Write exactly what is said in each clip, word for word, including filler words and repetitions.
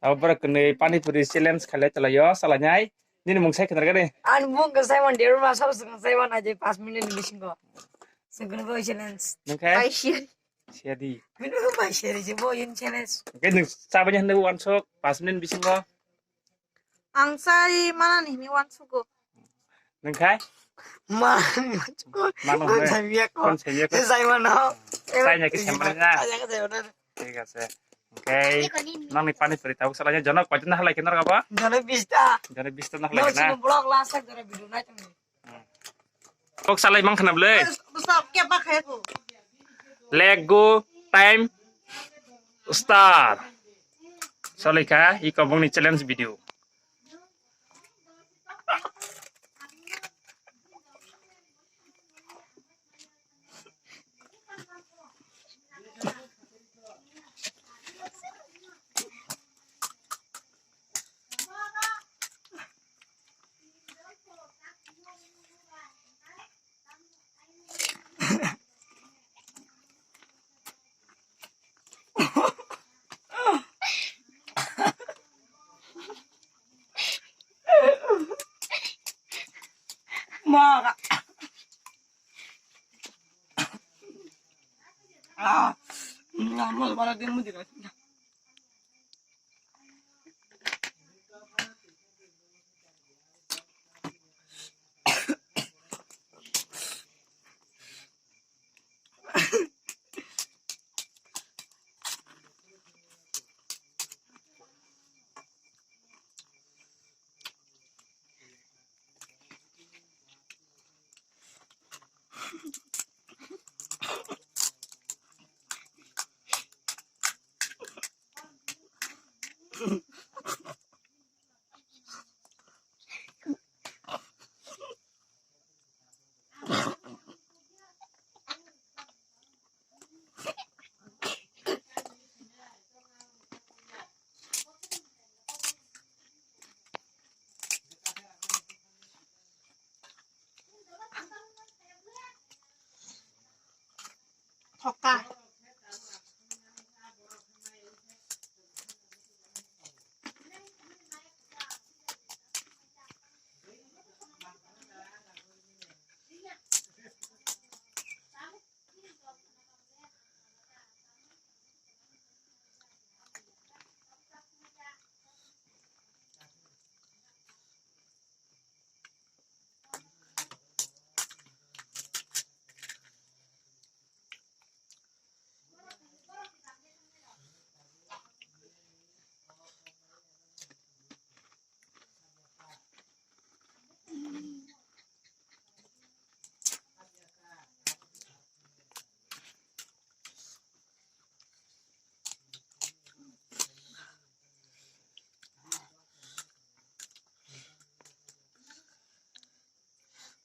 Abo borok kwnwi pani puri challenge khailai tolaio, salainai. Nini mung sai khwnar gani? Ani mung khe Simon Derma, sabo swkang Simon aje paanch minute ni bisingo. Swkang bo challenge. Nung khe? Paisi. Siya di. Minu khe paisi ri je bo yin challenge. Khe nung chabani hwnwi wansuk paanch minute ni bisingo. Ang sai manani hwnwi wansugo. Nung khe? Manani wansugo. Mano hwnwi. Kon sai miya ko. Kon sai miya ko. Sai mano. Sai nya khe sai mano na. Sai nya khe sai mano. Thik ase. Hwnkhe nokni pani puri tabuk salai, jono koijon halai khe norok abo? Jono bista. Jono bista no halai khe na? Sini vlog last tak jora video nai tong. Hmm. Kok salai mang khna bwle? Bwsa ke ba khe ko. Let go time star. Salai kha i kobong ni challenge video. Mara. Ah, namo bara din mo dira. Thoka.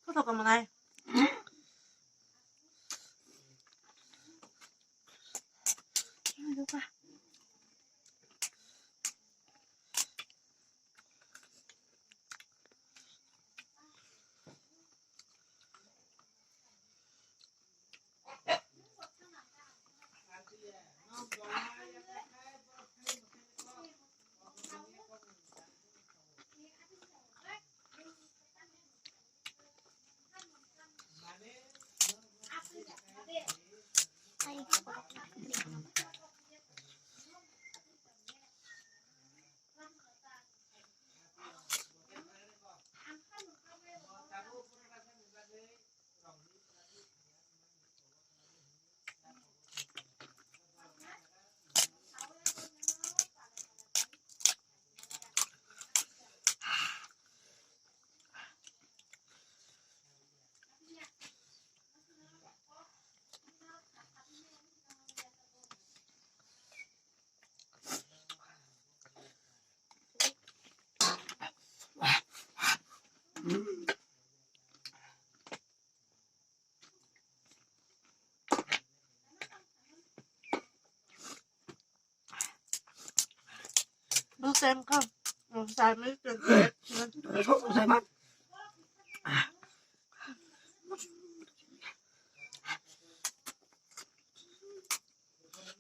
Koto kamalai.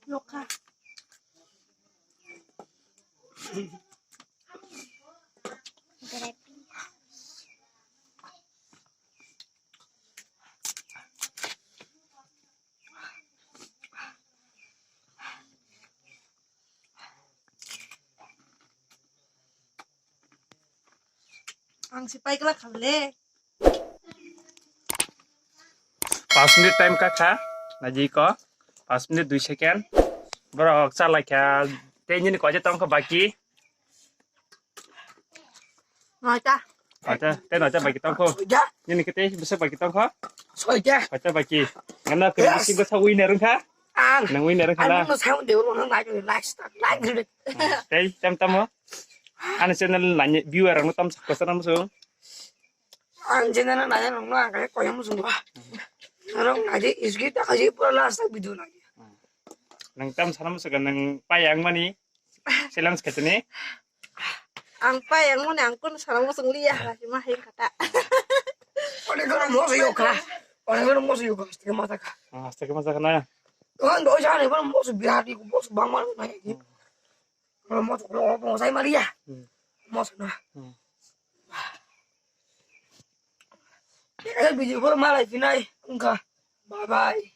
Lokha. Ang si paikla khamle. Pas minute time ka kha, naji ko. Pas minute dui second. Borok chalai kha. Tei nini koi je tong kho baki. Noita. Noita, tei noita baki tong kho. Soita. Nini kete bisa baki tong kho. Soita. Noita baki. Ngana ke Yes. Bisi basa winner wngkha. Ang. Nang winner wngkha na. Ang no sound de ro nang like like like. Tei tam tam mo. Ani channel nanya viewer ang tam sa kosa nam so. Ang channel nanya nang no ang kaya koyam so ba. Nang nanya isgi ta kaji pura last tak video nanya. Nang tam sana mo sa nang payang mani. Challenge khaitini. Ang pa yang mone ang kun sarang mosong liya ha si ma heng kata. Ore kono moso yoka. Ore kono moso yoka. Astake mata ka. Ah, astake mata ka na. Kan do jane ban moso birati ko moso bangman na ki. Moso ko moso sai maria. Hmm. Moso na. Hmm. Video ko malai finai. Engka. Bye bye.